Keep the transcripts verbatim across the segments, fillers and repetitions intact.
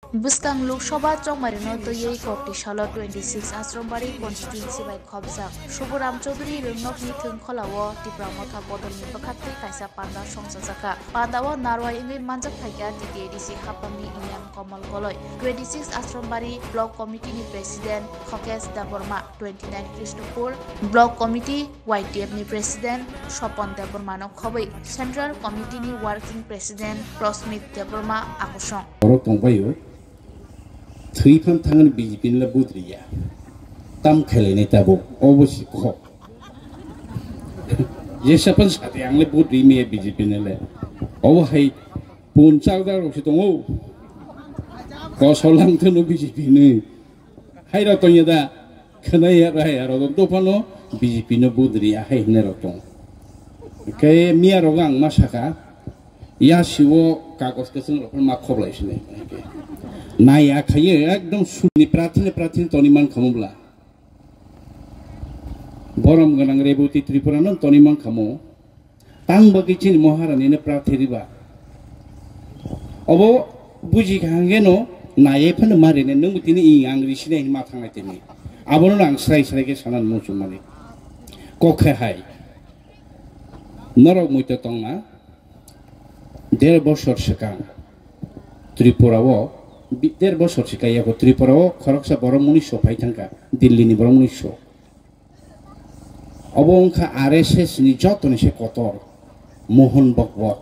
Bwskang Lok Sabha chongmarino twiwi kok tisalo twenty six Asrambari constituency bai khopjak Suburam Chaudhury Rwngnokni thwngkholao Tipra Motha bodolni bwkhaktwi kaisa panda songchajakha. Pandao narwai wngwi manjak phaikha T T A D C haphangni E M Komal Goloi, twenty six Asrambari Block Committee ni President Khokesh Debbarma, twenty nine Krishnapur Block Committee Y T F ni President Sopon Debbarma no khobwi Central Committee ni Working President Prosmit Debbarma akusong. Borok tongbaio, thwi phan thangani B J P ni le budriya. Tam khailai nai tabuk, obo si khok. Jesa phan sati ang le budri me B J P ni le. Obo hai pun chal da rok si tongo. Kosol lang thano B J P ni. Hai rok tongya da, khwnaya raya rok dophano B J P no budri ahai hinwi rok tong. Khe miya rok ang ma saka, ya siwo kagos kwchwng rok ma khoblai sini. Naya khaye ekdom suni prathini prathini toni man khamu bla. Borom gwnang Reboti Tripura no toni man khamu. Tang bagwi chini Maharani no prathi riba. Obo buji kaham geno naiye phano ma rene nung tini i ang ri sinai ma thangnai tini. Abono ang srai srai khe sanan muchung mani. Kokhe hai. Norok muitu tongna der bosor swkang Tripura o, bi-, der bosor swkang yako Tripura o khoroksa borok muni so phai thangka, Delhi ni borok muni so. Obo wngkha R S S ni jotoni se kotor Mohon Bhagwat.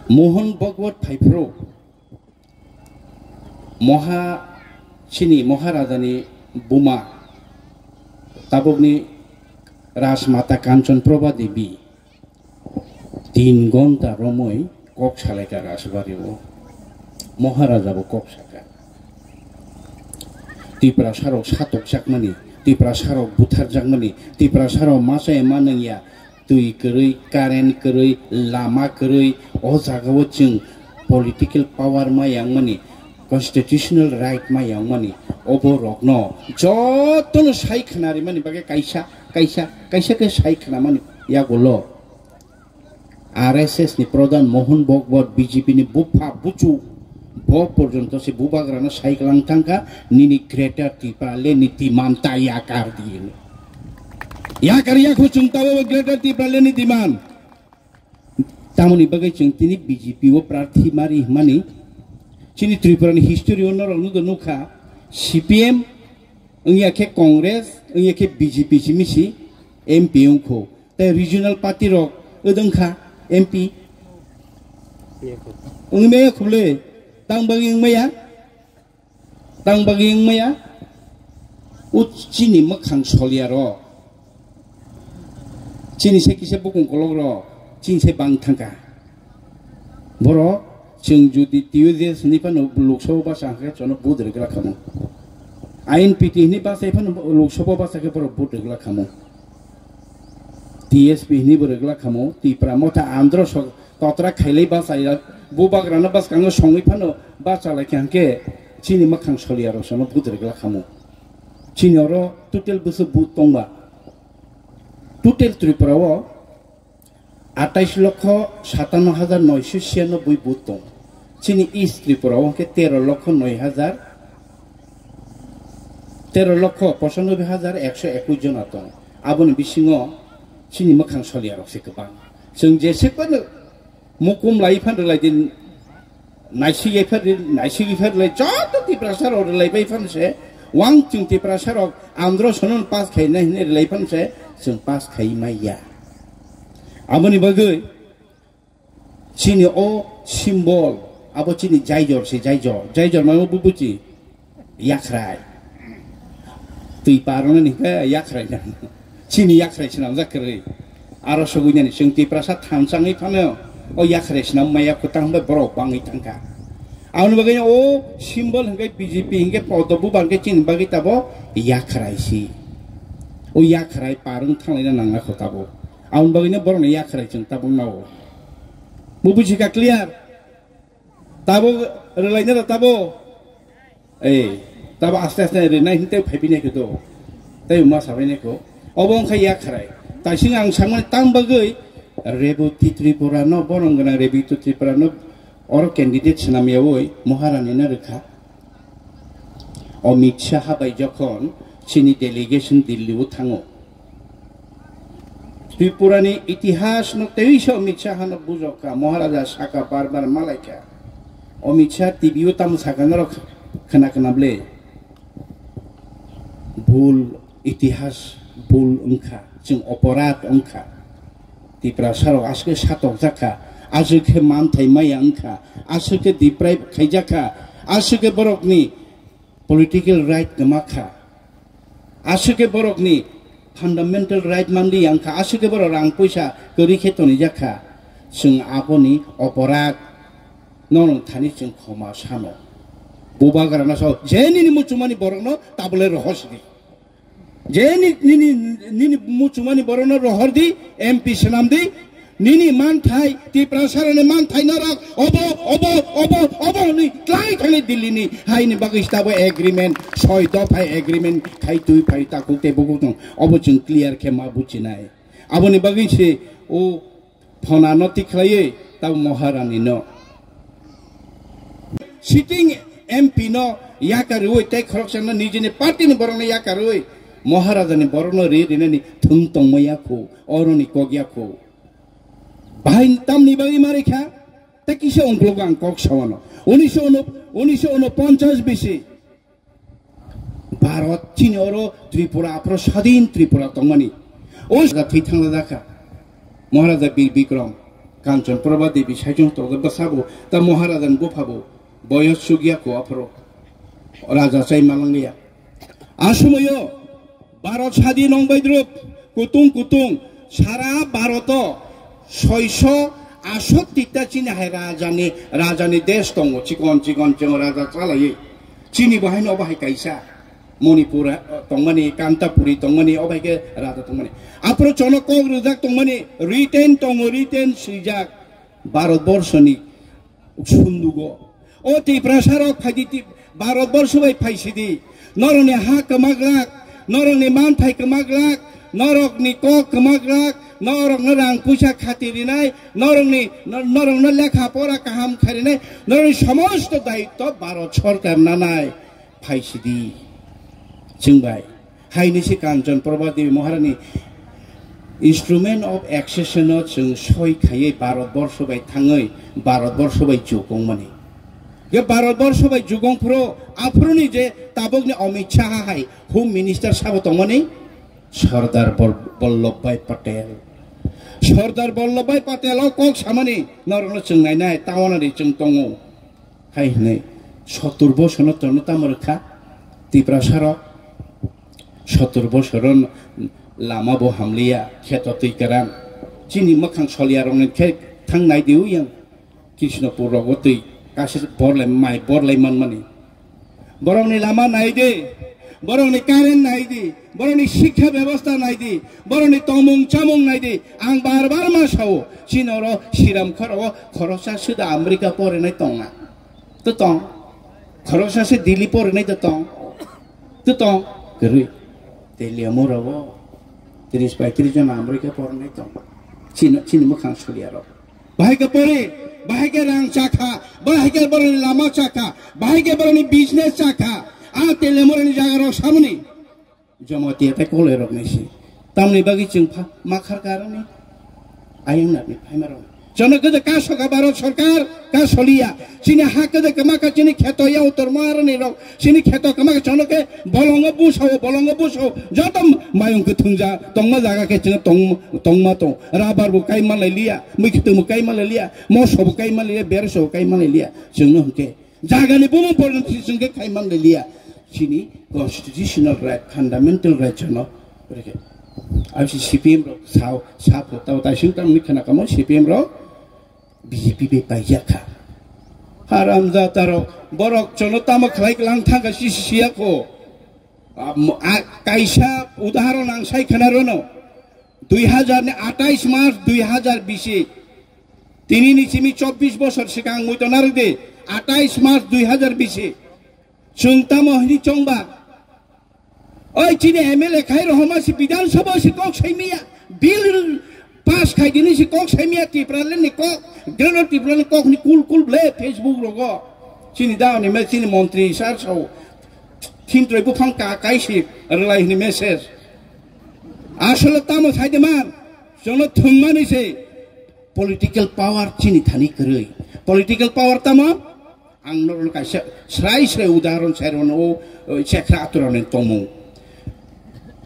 Mohon Bhagwat phaiphuru Moha chini Moharajani buma tabukni Rajmata Kanchan Prabha Devi tin gonta romwi kok salaikha Rajbari o. Moharaja bo kok saka. Tiprasa rok satokjakmani, Tiprasa rok butharjakmani, Tiprasa rok machaya manwngya, twi kwrwi, current kwrwi, lama kwrwi, o jagao chwng political power ma yangmani, constitutional right ma yangmani, obo rokno jotono sai khwnarimani bagwi kaisa, kaisa, kaisa khe sai khwnamani yagulo. R S S ni pradhan Mohon Bhagwat, B J P ni bupha buchu, bo porjonto se bubagrano sai kwlang thangkha, nini Greater Tipraland ni demand ta yakar di. Yakar yakho chwng tabo Greater Tipraland ni demand. Tamoni bagwi chwng tini B J P o prarthi mari hwnmani chini Tripura ni history o norok nukha, C P M wngya khe Congress, wngya khe B J P simi si M P wngkho. Tei regional party rok wng kha M P. Wngwi maya khwlwi, tang bagwi wng maya, tang bagwi wng maya. O chini mwkhang soliya rok, chini se kisa bukung kolok rok, chini se bang thangkha. Borok chwng jodi T U J S hinwi phano Lok Sabha basa hwnkhe chwngno vote rwgwla khamu. I N P T hinwi basa phano Lok Sabha basa khe borok vote rwgwla khamu. T S P hinwi bo rwgwla khamu. Tipra Motha Andhra sok totra khailai basa ya. Bubagrano bwskango songwi phano basa lai kha hwnkhe chini mwkhang soliya rok chwngno vote rwgwla khamu. Chini oro total bwswk vote tongba. Total Tripura o atais lokho satanno hajar noisho siyanoboi vote tong. Chini East Tripura o hwnkhe tero lokho noi hajar, tero lokho pochanoboi hajar ekso ekwis jona tong. Aboni bisingo chini mwkhang soliya rok se kwbang. Chwng jese phano mukum lai phan rwlai din, naisik epher, naisik epher lai joto Tiprasa rok rwlai bai phan se, wang chwng Tiprasa rok Andhra sonon pass khaina hinwi rwlai phan se, chwng pass khai maya. Aboni bagwi chini o symbol, abo chini jaijor se, jaijor, jaijor mano bubuchi. Yakhrai. Twi parwna ni hwnkhe yakhrai nang. Chini yakhrai swnamjak kwrwi. Aro sogwi nani chwng Tiprasa thansa wngwi phano o yakhrai swnam maya kwtal hwnbai borok bangwi thangkha. Aboni bagwi o symbol hwnkhe B J P hwnkhe podo buba hwnkhe chini bagwi tabo yakhrai si. O yakhrai parwng thanglaina nangna kho tabo. Aboni bagwi no borokni yakhrai chwng tabuk nao. Bo bujikha clear? Tabo rwlaina da tabo. Ei, tabo aste aste rwnai hwn tei phaiphinaikhe do. Tei ma sabainaikho. Obo wngkha yakhrai. Taising ang samani tang bagwi Reboti Tripura no, borong gwnang Reboti Tripura no Oro candidate swnam yawi Maharani no rwkha. Amit Shah bai jokhon chini delegation Delhi o thango, Tripura ni itihas no teiso Amit Shah no bujokha, Maharaja saka bar bar malaikha. Amit Shah T V o tamo saka norok khna khna ble. Bul itihas bul wngkha, chwng oporad wngkha. Tiprasa rok aswk satokjakha, aswk khe manthai maya wngkha, aswk khe deprive khaijakha, aswk khe borokni political right kwmakha, aswk khe borokni fundamental right manliya wngkha, aswk khe borok rang puisa kwrwi khe tonijakha. Chwng aboni oporad norok thani chwng khoma sano. Bubagra no sao, je nini muchungmani borokno tabole rohor sidi. Je ni-, nini, nini muchungmani borokno rohor di, M P swnam di, nini manthai, Tiprasarani manthai norok, obo, obo, obo, obo hwnwi klai thangni Delhi ni haini bagwi stabo agreement, soi dophai agreement khai twi phai takhuk tei bukhuk tong. Obo chwng clear khe ma buchinai. Aboni bagwi se o phonano tikhlaiwi tabo Maharani no. Sitting M P no yakarwi tei khoroksa no nijini party ni borok no yakarwi Maharaja ni borok no ri rinani thung tongma yakho, oroni kok yakho. Bahai tamni bagwi marikha, tei kisa ungkulok ang kok sawano. Unisho uno, unisho uno ponchas bisi. Bharot chini oro Tripura, aphro sadin Tripura tongmani. O jaga thwi thangla jakha. Maharaja Bir Bikram, Kanchan Prabha Devi saichung tokjak bwsabo, ta Maharaja ni buphabo, boyos chukya ko aphro. Raja chai malangya. A somoyo Bharot sadin wng bai drup, kutung kutung, sara Bharoto soiso asot tita chini hai rajani, rajani desh tongo, chikon chikon chikon raja chalaiwi. Chini bo haino obo hai kaisa. Manipur, eh, tongmani, Kantapuri tongmani, obo hai khe raja tongmani. Aphro chono kok rwjak tongmani, written tongo, written swijak. Bharat borshoni sundugo. O Tiprasa rok phaidi Ti-, Bharat borsho bai phaisidi. Norokni ha kwmaglak, norokni manthai kwmaglak, norokni kok kwmaglak, norokno rang puisa khati rinai, norokni, nor-, norokno lekha pora kaham kharinai, norokni somosto daitto Bharat sorkar nanai. Phaisidi. Chwng bai. Haini se Kanchan Prabha Devi Maharani instrument of accession no chwng soi khaiwi Bharat borsho bai thangwi Bharat borsho bai jukongmani. Ye Bharat borsho bai jukong phro aphuruni je tabukni Amit Shah hai Home Minister sabo tongmani Sardar Bal-, Vallabhbhai Patel. Sardar Vallabhbhai Patel o kok samani norokno chwng nainai, tawana ri chwng tongo. Hai hwnwi sottur bosorno tono tamo rwkha Tiprasarok? Sottur bosorno lama bo hamliya, kheto twi kwran. Chini mwkhang soliyarokni khe thang nai di, uyang Krishnapur rogo twi kaisa borlai, mai borlai manmani. Borokni lama nai di, borokni current nai di, borokni sikha bebostha nai di, borokni tongmung chamung nai di. Ang bar bar ma sao, chini oro Siramkhor rogo khoroksa suda America porinai tonga. To tong. Khoroksa se Delhi porinai to tong. To tong. Kwrwi. Teliamura o tris paitris jon America porinai tong. Chini, chini mwkhang soliyarok. Bahai khe pori, bahai khe rang chakha, bahai khe boroni lama chakha, bahai khe boroni business chakha. A Teliamurani jaga rok samani. Jamatia tei koloi rok ni si. Tamni bagwi chwng pha-, ma khar karani. Ayang nani phaima rok. Jono kede ka soka Bharat sorkar, ka soliya. Chini ha kede kama ka chini kheto ya utor ma rani rok. Chini kheto kama ka jono ke bolongo busao, bolongo busao. Joto mayung ke thungja, tongma jaga ke chwng tong, tongma tong. Rabar bo kai malai liya, mui khitung bo kai malai liya, moso bo kai malai liya, berso bo kai malai liya. Chwng no hwnkhe. Jagani bumung porno si chwng khe khai man liya. Chini constitutional right, fundamental right jono reke. Abisi C P M rok sao, sapo tao taising tang ni khana kamo C P M rok B J P bai paijak kha. Haram jata rok, borok jono tamo khlai lang thangka si si siya ko. Am-, a-, kaisa udaharon ang sai khana rono. Dui hajar ni atais March dui hajar bisi. Tini ni simi chobbish bosor sikang mui to narwk di, atais March dui hajar bisi. Chwng tamo hini chongba? Oi, chini M L A khai rohoma si Bidhan Sabha si kok sai miya. Bill Pass khai dini si kok saimya Tipraland ni kok, Greater Tipraland ni kok ni kul kul ble Facebook rogo. Chini da ni me chini montri sar sao. Thin troi buphang ka kai si relai ni message. Asolo tamo sai de man. Jono thungmani se political power chini thani kwrwi. Political power tamo? Ang norok kaisa srai srai udahoron sai rwno o, o, chekra aturani tongmung.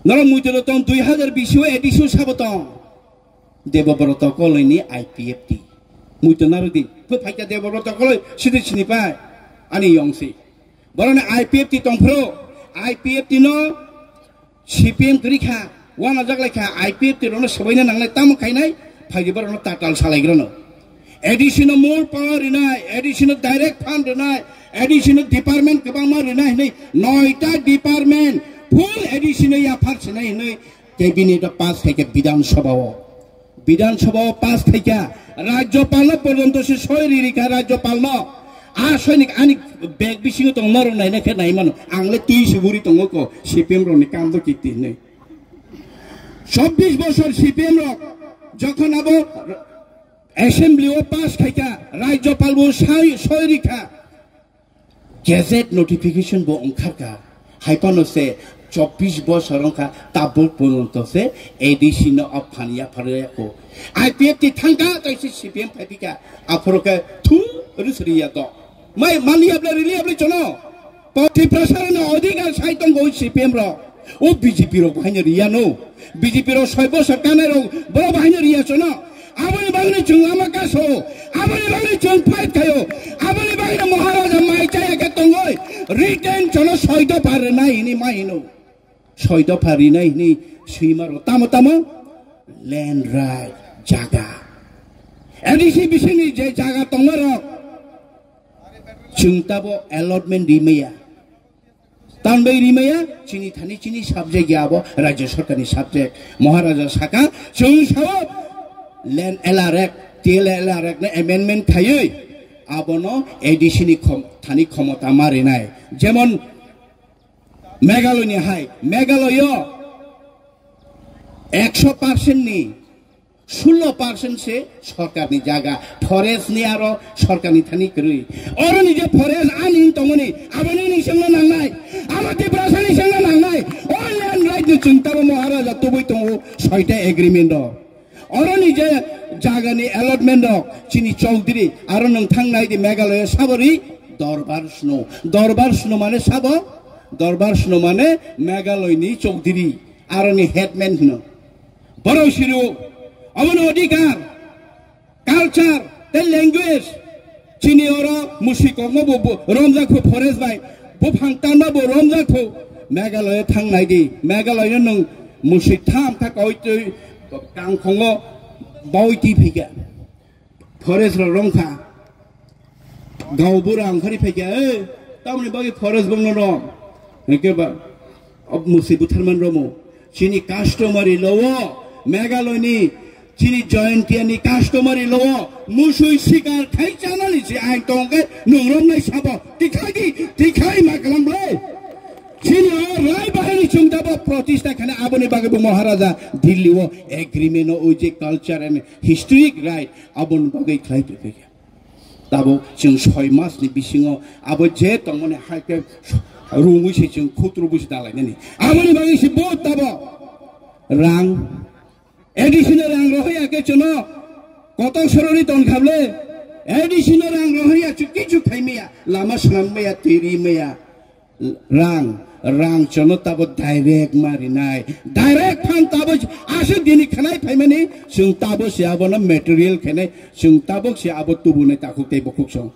Norok muitwino tong dui hazar bish o A D C o sabo tong. Debobroto Koloi ni I P F T. Muitwino narwdi. Phu phaikha Debobroto Koloi sidi sini pai. Ani yong si. Boroni I P F T tongphuru. I P F T no C P M kwrwi kha, wanajak lai kha, I P F T rokno swbaina nangnai, tamo khainai, phaidi borokno tatal salaigrano. A D C no more power rinai, A D C no direct fund rinai, A D C no department kwbangma rinai hinwi, noita department full A D C no yaphar sinai hinwi cabinet o pass khaikha Bidhan Sabha o. Bidhan Sabha o pass khaikha, Rajyapal no porjonto se soi ririkha Rajyapal no. A sainik ani bag bisingo tong norok naina khe nai mano. Ang le twi se guri tongo ko C P M rok ni kam do kiti hinwi. Chobbish bosor C P M rok jokhon abo assembly o pass khaikha, Rajyapal bo sai soi rikha. Gazette notification bo wngkharkha. Hai phano se chobbish bosor wngkha, tabuk porjonto se A D C no o phan yapharya ko. I P F T thangkha, tei se C P M phaiphikha. Aphuru khe thu rwsri ya to. Mai maliya ble riliya ble chono. Tiprasa no odhikar sai tongo C P M rok. O B J P rok bahai no riya no. B J P rok soi bosor kanai rok, borok bahai no riya chono. Aboni bagwi chwng lama kaso, aboni bagwi chwng fight khaio, aboni bagwi Maharaja mai chaya khe tongoi, written chono soi dopha rwnai hini ma hino. Soi dopha rinai hini swima rok tamo tamo land right jaga. A D C bisingni je jaga tongma rok chwng tabo allotment rimaya. Tambai rimaya, chini thani chini subject ya abo, Rajya Sarkar ni subject. Maharaja saka, chwng sao, land L R Act, T L L R Act na amendment khaiwi, abono A D C ni khom-, thani khomota ma rinai. Jemon, Meghalaya ni hai, Meghalaya o ekso percent ni sullo percent se sorkarni jaga, forest ni aro sorkarni thani kwrwi. Oroni je forest ani tongoni, aboni ni sengno nangnai, abo Tiprasa ni sengno nangnai, o land right ni chwng tabo Maharaja tubui tongo soita agreement o. Oroni je jagani allotment rok chini Chowdhury, aro nwng thang nai di Meghalaya sabori Dorbar Sno. Dorbar Sno mane sabo? Dorbar Sno mane Meghalaya ni Chowdhury, aroni headman hino. Borok siru, obono odhikar, culture, tei language. Chini oro musi kokma bo, bo romjakho forest bai, buphang tanma bo romjakho. Meghalaya thang nai di, Meghalaya nwng musi tham kha koi twi kangkhongo bawi twi phikha. Forest rok romkha. Gaubura ongkhorwi phaikha, "Eh, tamoni bagwi forest bongno rom?" Hwnkhe ba, ob musi butharman romo. Chini customary law o, Meghalaya ni, chini Jaintia ni customary law o, musui sikar khai chanani se ain tongkhe nung romnai sabo. Tikhlai di, tikhlai ma kalam bai. Chini o rai bahai ni chwng tabo protista khana aboni bagwi bo Maharaja Delhi o agreement o oi je culture and historic right aboni bagwi khlai tongkha. Tabuk chwng soi mas ni bisingo abo je tongmani hai khe rungwi se chwng khutru busi dalainani. Aboni bagwi se bo tabo rang A D C no rang rohorya khe chwngno kotok sorori tongkhable. A D C no rang rohorya chwng kichu khaimaya, lama swnam maya, twi ri maya. Rang, rang chono tabo direct ma rinai. Direct phan tabo aswk dini khanai phaimani, chwng tabo se abono material khenai, chwng tabok se abo tubunai takhuk tei bukhuk song.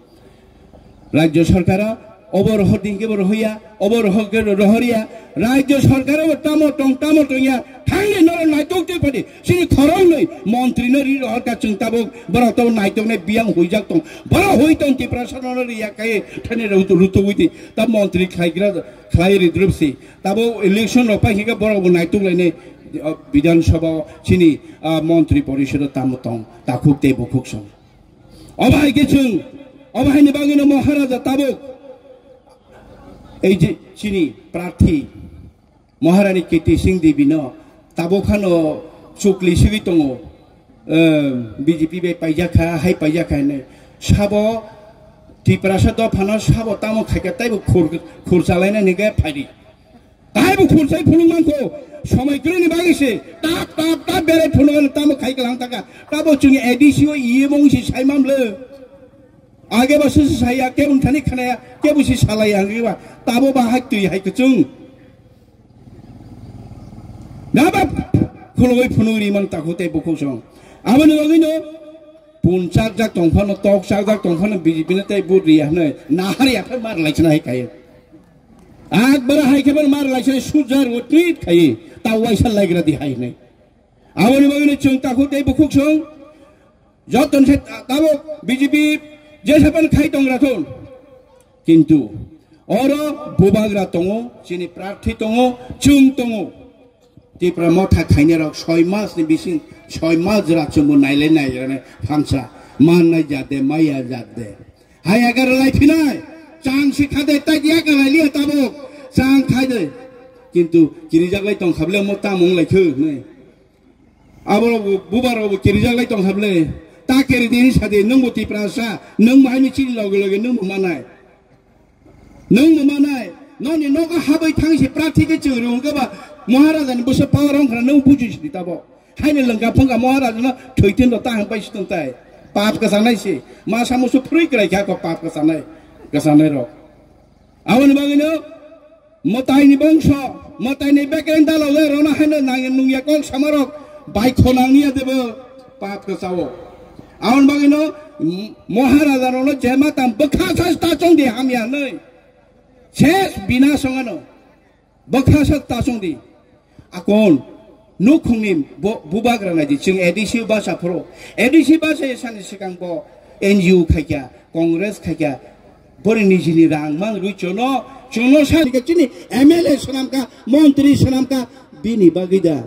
Rajya sarkaro obo rohor din kebo rohorya, obo rohor kebo rohorya. Rajya sarkaro bo tamo tong, tamo tongya. Thangni norok naitok twi phadi. Chini khoroknwi montri no ri rohor kha chwng tabok borok tabo naitoknai biyang huijak tong. Borok hui tong Tiprasa no riya kai thani rutu, rutu hui di. Ta montri khlaigra, khlai ridrop si. Tabo election rok pai khe borok bo naitok lainai, ah, Bidhan Sabha o chini, ah, montri porishod o tamo tong. Takhuk tei bukhuk song. Obo hai khe chwng, obo haini bagwino Maharaja tabuk ei je chini prarthi Maharani Kirti Singh Devi no tabuk phano chukli sigwi tongo. eh, B J P bai paijak kha, hai paijak kha hinwi. Sabo Tiprasa dophano sabo tamo khaikha taibo khur, khur chalaina hinwi khe phaidi. Taibo khur chai phunuk mankho, somoi kwrwini bagwi se tap, tap, tap berai phunukgano tamo khai kwlang taka. Tabo chwng A D C o iye mung se sai mamle. Age bo se saya, kebo thani khanaya, kebo se salai ang riba. Tabo ba hai twi hai kwchwng. Naba khulugwi phunuk ri man takhuk tei bukhuk song. Aboni bagwino punchak jak tong phano, tok chak jak tong phano B J P no tei vote riya hwnwi nahar ya phai mar lai chana hai kaiyo. Ak bara hai khe mar lai chana sujar o treat khai ta waisa laigra di hai hwnwi. Aboni bagwino chwng takhuk tei bukhuk song. Joton se ta-, tabuk B J P jesa pan khai tong rathun. Kintu oro bubagra tongo, chini prarthi tongo, chwng tongo. Tipra motha khainai rok soi mas ni bising, soi mas jora chwngbo nailai nailai phansa. Mannai jat de, maya jat de. Hai agar lai phinai, chang si khade, tai dia ka lai liya tabuk, chang khai de. Kintu kirijak lai tong khable mo tamung lai khu, ne. Abo rok bo, bubar rok bo kirijak lai tong khable. Ta kiri di sa de, nwng bo Tiprasa, nwng bo hai ni chini loge loge nwng bo manai. Nwng bo manai, noni nogo habai thang si prarthi khe chwng rung khe ba Maharaja ni bwsa power rong khna nwng buji si tabo. Hai ni lengka phungka Maharaja no thoi tin do ta hang pai si tong tai. Pap ka sanai si, ma samusu phrui krai kha ko pap ka sanai, ka sanai rok. Aboni bagwino mwtaini bongso, mwtaini bekreng dalogwi rwna haino nangya nungya kok samarok bai khonangya debo pap kwchao. Aboni bagwino m-, Maharaja rokno jema tam bwkha sa ta chongdi hamya hwnwi. Ses bina songano bwkha sa ta chongdi. Akon nukhungni bo-, bubagra naidi, chwng A D C basa phuru. A D C basa sani swkang bo N G O khaikha, Congress khaikha, boni nijini rang mang rwi chono, chono sa chini M L A swnamkha, montri swnamkha, bini bagwi da.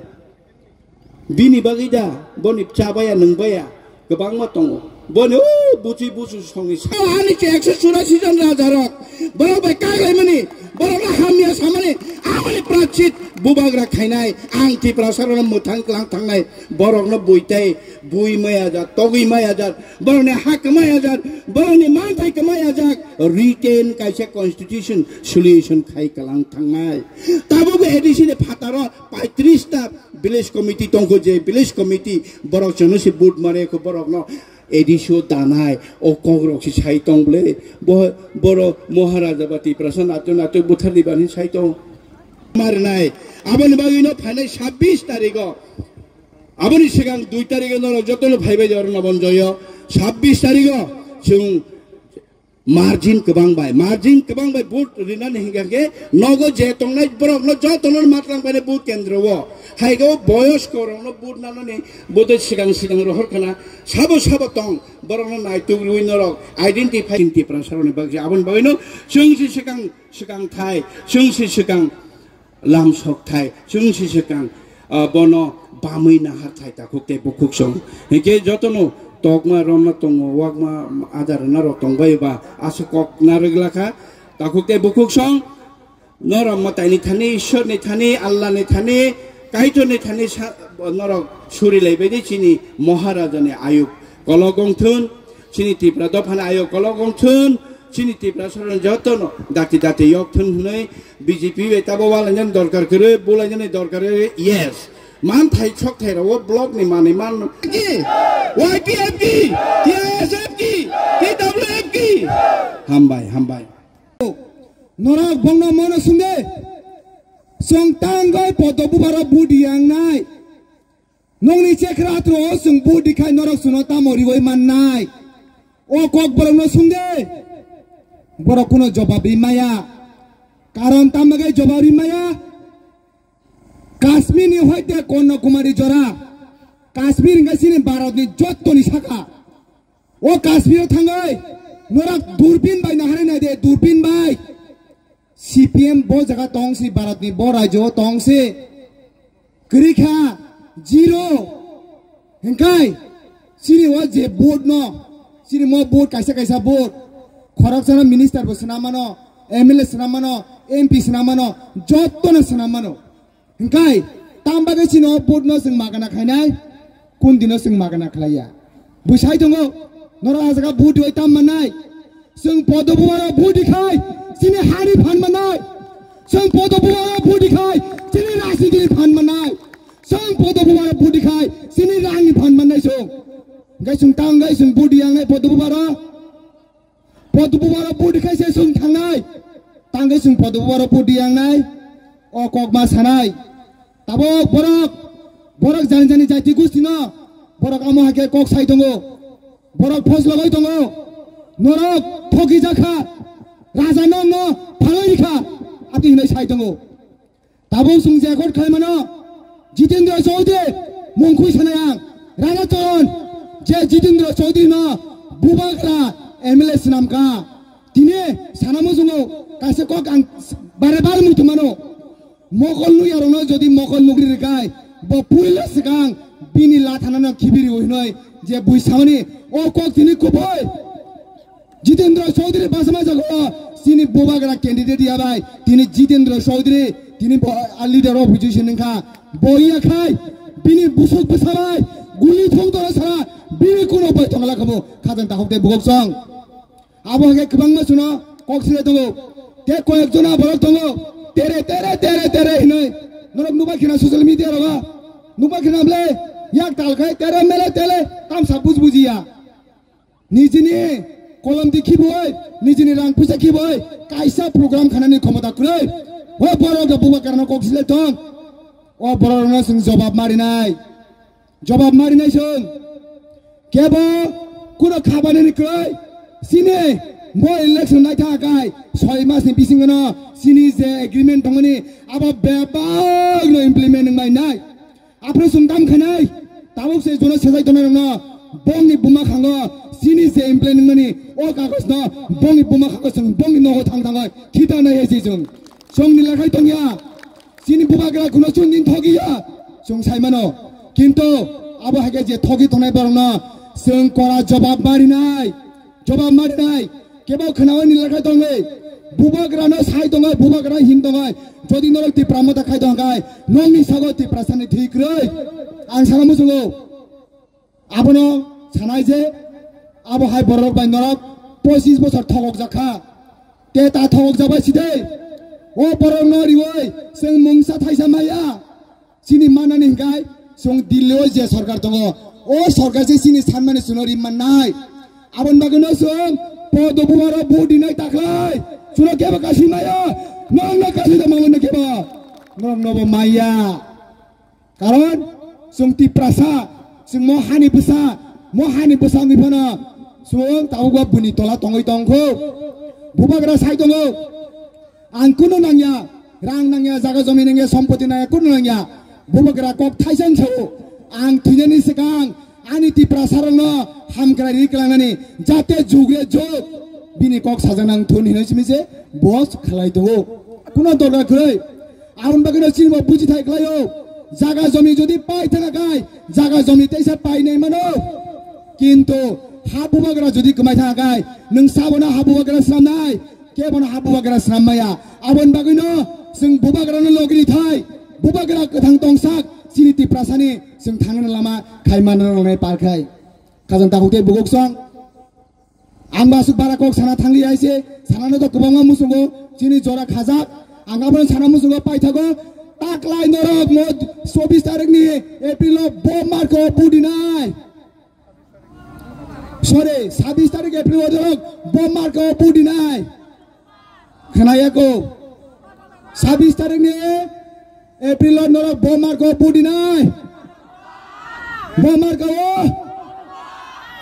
Bini bagwi da, boni chabaya nwngbaya. Kwbangma tongo. Boni o buchi buchu songni sa-, ani che ekso churasi jon raja rok. Borok bai kaglaimani, borokno hamya samani, amoni prachit bubagra khainai, ang Tiprasa rokno mwthang klang thangnai, borokno buitai, bui maya jak, togwi maya jak, borokni ha kwmaya jak, borokni manthai kwmaya jak, written kaisa constitution solution khai klang thangnai. Tabukbo A D C ni phataro paitris ta village committee tongkho, je village committee borok chwngno se vote mare kho, borokno A D C o danai, o kokrok se sai tong bwle, bo, borok Maharaja ba Tiprasa nato nato buthar di bani sai tong. Marinai, aboni bagwi no phainai sabbish tarigo, aboni sigang dui tarigo norok jotono phaibai de oro Nobonjoyo, sabbish tarigo chwng margin kwbang bai, margin kwbang bai vote rinani hingkha khe nogo je tongnai borokno jotono matlang bai vote kendro o. Hai khe o boyosko rokno vote nanani vote sigang sigang rohor khna sabo sabo tong borokno naituk rwi norok identify Tiprasa rokni bagwi aboni bagwino chwng si sigang sigang thai, chwng si sigang lamsok thai, chwng si swkang, ah, bono bamwi nahar thai takhuk tei bukhuk song. Hinkhe jotono tokma romna tongo, wakma adar rwna rok tongbai ba, aswk kok narwk lakha, takhuk tei bukhuk song. Norok mwtaini thani, Ishwarni thani, Allahni thani, Kaitorni thani sa-, norok suri laibai di chini Maharajani ayuk kolok wngthun. Chini Tipra dophani ayok kolok wngthun, chini Tiprasa rok jotono dakti dakti yokthun hwnwi B J P bai tabo walainani dorkar kwrwi, bulainani dorkar kwrwi, yes. Manthai sokthai rok o block ni manwi man. Y P F ki, T I S F ki, T W F ki. Hambai, hambai. Norok bongno mono sungde. Song tangoi podo bubaro budi yang nai. Nongni chekra atro o chwng bu dikhai norok chwngno tamo riwi mannai? O kok borokno sungde. Borok kuno jobab ri maya. Karon tamo bai jobab ri maya? Kashmir ni hoite Kanyakumari jora. Kashmir hwnkhe chini Bharat ni jottoni saka. O Kashmir o thangwi norok durbin bai naharwi naide, durbin bai. C P M bo jaga tong si, Bharat ni bo rajyo o tong si. Kwrwi kha, zero. Hingkai, chini o je vote no, chini mo vote kaisa kaisa vote. Khoroksa no minister bo swnam mano, M L A swnam mano, M P swnam mano, joto no swnam mano. Hingkai, tam bagwi chini o vote no chwng magana khainai? Kun dino chwng magana khlaiya. Bwsai tongo, norok a jaga vote rwui tam mannai. Chwng podo bubaro vote rwkhai, chini hani phan mannai. Chwng podo bubaro vote rwkhai, chini rajnitini phan mannai. Chwng podo bubaro vote rwkhai, chini rangni phan mannai chwng. Hwnkhe chwng tang hwnkhe chwng vote rwyangnai podo bubaro. Podo bubaro vote rwkhai se chwng thangnai. Tang hwnkhe chwng podo bubaro vote rwyangnai. O kok ma sanai. Tabuk borok, borok jani jani jati gustino, borok amo hai khe kok sai tongo. Borok phos logoi tongo. Norok thoki jakha. Raja nokno phaloi rikha. Ati hinoi sai tongo. Tabuk chwng je court khlai mano, Jitendra Chaudhary mung khui sanai ang. Raja Charan je Jitendra Chaudhary no bubagra M L A swnam kha. Tini sana muchungo kaisa kok ang bare bare muitu mano. Mokol nukya rokno jodi mokol nukri rwkha, bo puila swkang bini lathanano khibiri hinoi je bui samani o kok tini kubui. Jitendra Chaudhary basa mai jago, chini bubagra candidate ya bai, tini Jitendra Chaudhary, tini bo, a leader of opposition wngkha, bo ya khai, bini busuk bwsa bai, guli thung toro sara, bini kuno bai tongla khabo, khajang tahok de bugok song. Abo hake kwbangma chwngno kok sile tongo, tei koyek jona borok tongo, tere, tere, tere, tere hinoi, norok nubai khina social media rogo, nubai khina ble, yak tal khai, tere, mele, tele, tamsa buj bujiya. Nijini kolom di khiboi, nijini rang puisa khiboi, kaisa program khanani khomota kwrwi. O borok rok bubagrano kok sile tong. O borok rokno chwng jobab marinai. Jobab marinai chwng. Kebo kuno khabanani kwrwi. Chini bo election naitha kai soi mas ni bisingo no chini je agreement tongmani abo bebak no implement wngmai nai. Aphuru chwng tam khainai, tabuk se jono sejak tongnai rokno, bongni buma khango, chini je implement wngmani, o kagoj no, bongni buma khango chwng, bongni nogo thang thangoi, khita nai hai se chwng. Chwng ni lakhai tongya, chini bubagra kuno chwng nin thogiya, chwng sai mano. Kintu, abo hai khe je thogi tongnai borok no, chwng kora jobab marinai. Jobab marinai, kebo khwnaui ni lekha tongwi, bubagrano sai tongwi, bubagrano hin tongwi, jodi norok Tipra Motha khai tong khai, nokni sago Tiprasani thwi kwrwi. Ang sana muchungo, abono sanai je, abo hai borok bai norok pochis bochor thokok jakha, te ta thokok jabai side, o borok no riwi, chwng mungsa thaisa maya. Chini manani hingkai, chwng Delhi o je sorkar tongo, o sorkar se chini sanmani chwngno ri mannai. Aboni bagwino chwng podo bumaro vote rinai taklai. Chwngno kebo kasi maya, nokno kasi da mangno kebo. Nokno bo maya. Karon chwng Tiprasa, chwng mo hani bwsa, mo hani bwsa wngwi phano chwng tabukbo buni tola tongwi tongkho. Bubagra sai tongo. Ang kuno nangya, rang nangya, jaga jomi nangya, sompoti nangya, kuno nangya. Bubagra kok thaisang sao. Ang thwinani swkang ani Tiprasarokno hamkrai ri kwlangnani, jate jugre jug bini kok sajak nang thun hinwi simi se bo khlai tongo. Kuno dorkar kwrwi. Aboni bagwino chini bo buji thai khlaio. Jaga jomi jodi pai thangkha kai, jaga jomi teisa pai nai mano. Kintu ha bubagra jodi kwmai thangkha kai, nwng sabono ha bubagra swnamnai. Kebono ha bubagra swnam maya. Aboni bagwino chwng bubagrano logi rithai. Bubagra kwthang tongsak chini Tiprasani chwng thangnani lama khai manna nangnai par khai. Khajang takhuk tei buguk song. Ang bo aswk bara kok sana thangli hai se, sanano to kwbangma muchungo chini jora khajak. Ang abono sana muchungo paithago. Taklai norok mo chobbish tarikni Aprilo bo marko budinai. Sorry, sabbish tarik April o jorok bo marko budinai. Khnaya ko? Sabbish tarik ni April o norok bo marko budinai. Bo marko o.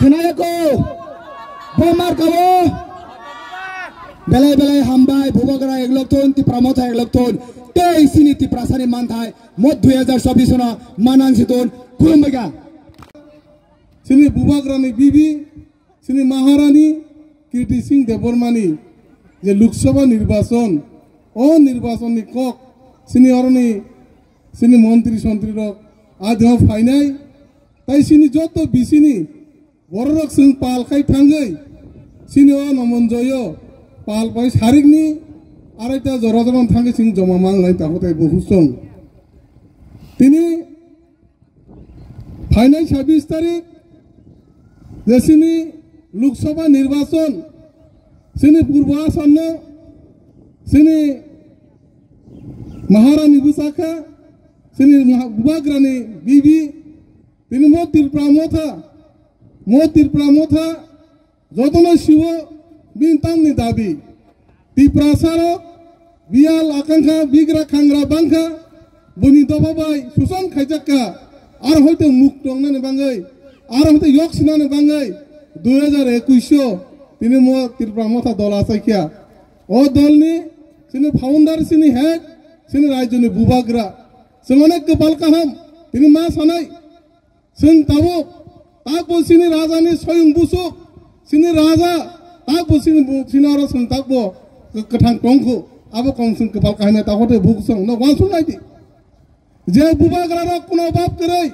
Khnaya ko? Bo marko o. Belai belai hambai, bubagra ek lok thun, Tipra Motha ek lok thun. Tei sini Tiprasani manthai mo dui hajar chobbish no manang si thun. Khulumbai kha. Chini bubagrani bibi, chini Maharani Kirti Singh Debbarmani je Lok Sabha nirbachon, o nirbachonni kok chini oroni chini montri sontri rok adho phainai, tai chini joto bisini bororok chwng pal khai thangwi chini o Namanjoyo pal pai sarikni araita jora jora thangwi chwng joma manglai takhuk tai bukhuk song. Tini Phainai sabis tarik je chini Lok Sabha nirbachon, chini Purbo Assam no chini Maharani bwsakha, chini Maha-, Bubagrani bibi, tini mo Tripura Motha, mo Tripura Motha, jotono siwo bini tamni dabi. Tiprasa rok biyal akangkha, bigra khangra bangkha, bini dopha bai suson khaijakka, ar hoite muk tongnani bangwi, ar hoite yok sinani bangwi dui hajar ekwis o tini mo Tripura Motha dol achaikha. O dolni chini founder, chini head, chini rajyoni bubagra. Chwng onek kwpal kaham, tini ma sanai, chwng tabuk, takbo chini rajani soyung busuk, chini raja, takbo chini bu-, chini oro chwng takbo kwthang tongkhu, abo kong chwng kwpal kaham ya, takhorte bukhuk chwng no wansuk naidi. Je bubagra rok kuno bab kwrwi,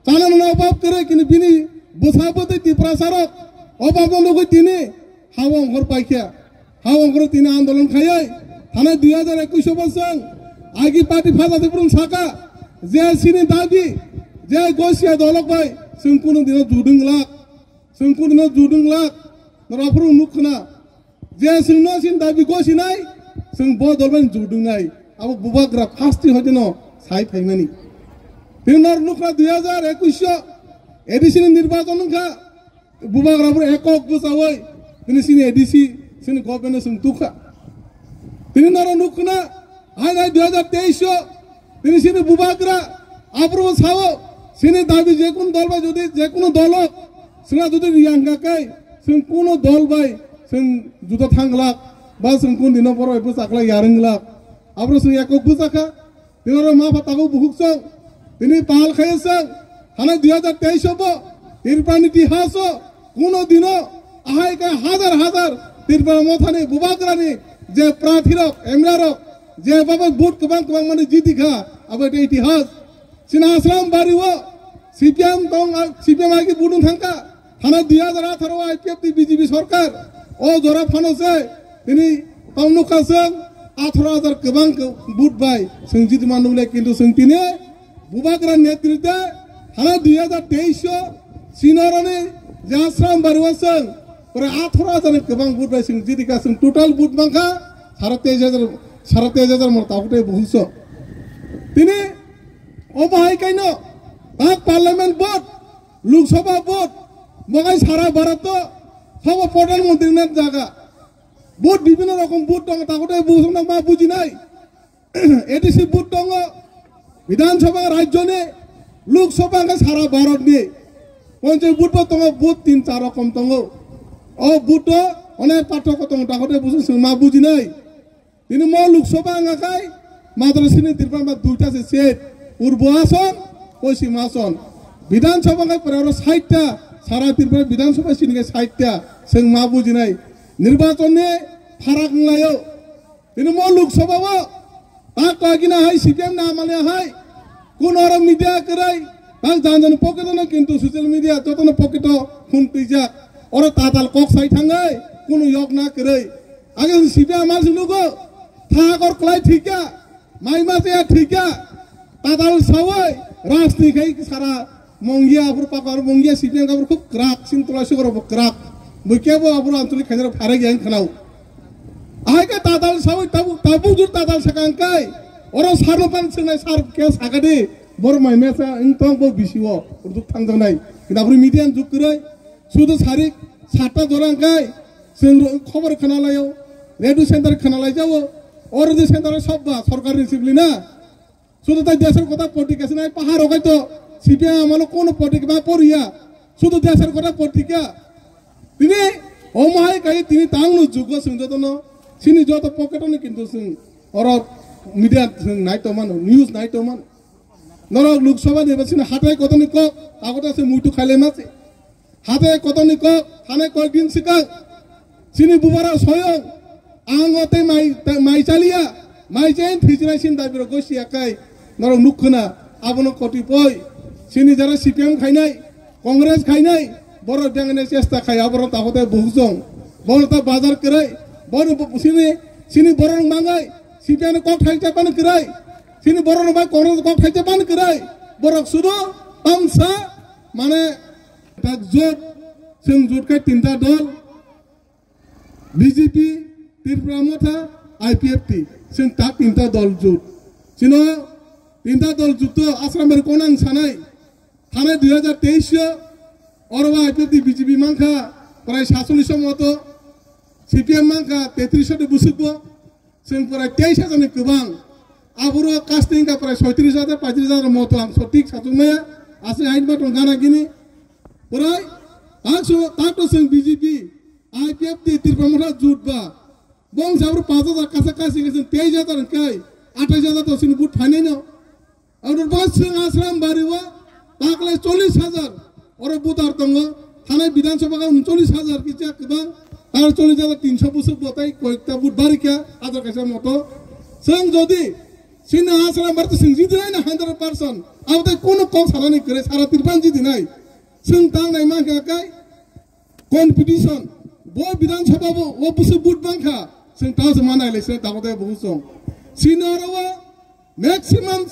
chana nana bab kwrwi, kini bini bwsa bwtwi Tiprasa rok o bab no nugwi tini ha ongkhor paikha. Ha ongkhor tini andolon khayai. Thanai dui hajar ekwis o bo chwng agi party phaja de brum saka, je chini dabi, je gosia dolok bai chwng kunu dino judung lak, chwng kunu dino judung lak, norok phuru nuk khna. Je chwngno chini dabi gosinai, chwng bo dolbai judungnai. Abo bubagra first hoiteno sai phaimani. Tini nor nukha dui hajar ekwis o A D C ni nirbachon wngkha. Bubagra phuru ekok bwchawi tini chini A D C, chini government no chwng tukha. Tini noro nukkha, hai nai dui hajar teis o, tini chini bubagra aphuru sao, chini dabi jekunu dol bai jodi jekunu dolo chwngno jodi riyang kha kai, chwng kuno dol bai chwng juda thang glak, ba chwng kun dino borok bai bwchak glak, yarwng glak, aphuru chwng ekok bwchakha. Tini oro ma pha tabuk bukhuk chwng, tini pal khaye chwng, thanai dui hajar teis o bo, Tripura ni itihas o, kuno dino, ahai khe hajar hajar Tripura Mothani bubagrani je prathi rok, M L A rok, je babai vote kwbang kwbang mani jiti kha, abo ekta itihas. Chini Ashram Bari o C P M tong, C P M hai khe vote wng thang kha. Thana dui hajar atharo o I P F T B J P sorkar, o jora phano se tini tong nukha chwng atharo hajar kwbang khe vote bai chwng jiti man nukle, kintu chwng tini bubagra netritwe thana dui hajar teis o sinorani je Ashram Bari o chwng pore atharo hajar ni kwbang vote bai chwng jiti kha, chwng total vote mankha sara teis hajar, sara teis hajar mor tabuk tei buhukso. Tini omo hai kaino tak parliament vote, Lok Sabha vote, mogai sara Bharat o, sabo Pradhan Mantri ni jaga. Vote bibhinno rokom vote tongo, takhwtwi bwswk no ma bujinai. A D C vote tongo, Bidhan Sabha rajyoni, Lok Sabha hwnkhe sara Bharat ni. Panchayat vote bo tongo, vote tin char rokom tongo. O vote o onek parthokyo tongo, takhwtwi bwswk chwng ma bujinai. Tini mo Lok Sabha wngkha khai matro chini Tripura ba duita se seat, Purbo Ason, Poschim Ason. Bidhan Sabha wngkha pura oro sait ta, sara Tripura Bidhan Sabha chini khe sait ta, chwng ma bujinai. Nirbachon ni pharak wnglaio. Tini mo Lok Sabha o tak kagina hai C P M na mane hai, kuno oro media kwrwi, tang jan jan pocket o no, kintu social media jotono pocket o phone twijak. Oro tatal kok sai thangai, kuno yok na kwrwi. Age si C P M amal si nugo, thagor kwlai thikya, mai ma chaya thikya, tatal sawai, rajni khai sara Mongia aphuru pakar Mongia C P M aphuru khub kwrak, sin tulai sugoro bo kwrak. Bo kebo aphuru anchalik khainaro pharek yang khanao. Ahai khe tatal sawi tabuk, tabuk jur tatal sakang kai. Oro sarno pan swngnai sar khe sakadi. Bor mai mesa wng tong bo bisio. Urduk thangjaknai. Kintu aphuru media ni juk kwrwi. Sudu sarik satta jorang kai. Chwng ro-, khobor khna laio. Radio center khna lai jao. O radio center o sobba sorkar ni sibli na. Sudu tai desor kotha potrika sinai pahar o kaito C P M amalo kono potrika ba poriya. Sudu desor kotha potrika. Tini omo hai kai tini tangno jugo chwng jotono. Chini joto pocket o ni kintu chwng oro media chwng nai tongmano, news nai tongmano. Norok Lok Sabha ni ba chini hatai kotoni kok, tago ta se muitu khaile ma se. Hade kotoni kok, thane kok din sikang. Chini bubara soyong. Ang o tei mai, tei mai chaliya. Mai chen thijinai sin dabi rok gosi akai. Norok nukkuna. Abono koti poi. Chini jara C P M khainai, Congress khainai. Borok bengani chesta khai, aborok tahote buhujong. Borok ta bazar kwrai. Borok bu-, chini, chini borok mangai. C P M ni kok thai chapani kwrai. Chini borok rok bai Congress kok thai chapani kwrai. Borok sudo tamsa Mane tak jot, chwng jot khai tinta dol, B J P, Tripura Motha, I P F T, chwng tak tinta dol jot. Chino tinta dol jot to aswrang bai konang sanai. Thanai dui hajar teis o, oro I P F T B J P mankha, prai satchollish moto, C P M mankha, tetris de busukbo, chwng prai teis hajar ni kwbang. Aboro casting ka prai soitris hajar, paitris hajar moto ang sotik satung maya, aswk hain batong gana gini. Prai, takso, takto chwng B J P, I P F T, Tripura Motha jot ba, bong sabro paanch hajar kasa kasi kasi teis hajar kai, athais hajar to sini but phainai no. Aboni bagwi chwng Asram bari o taklai chollish hajar oro voter tongo, thanai Bidhan Sabha o chollish hajar kisa kwbang, aro chollish hajar tinso busuk bo tai koyekta vote bari kha, hajar kaisa moto. Chwng jodi chini Asram bari to chwng jidi nai na hundred percent, abo tai kono kok sanani kwrwi, sara Tripura jidi nai. Chwng tangnai mankha kai competition, bo Bidhan Sabha bo o busuk vote bangkha, chwng tao se manai le se tao de bo song. Chini oro o maximum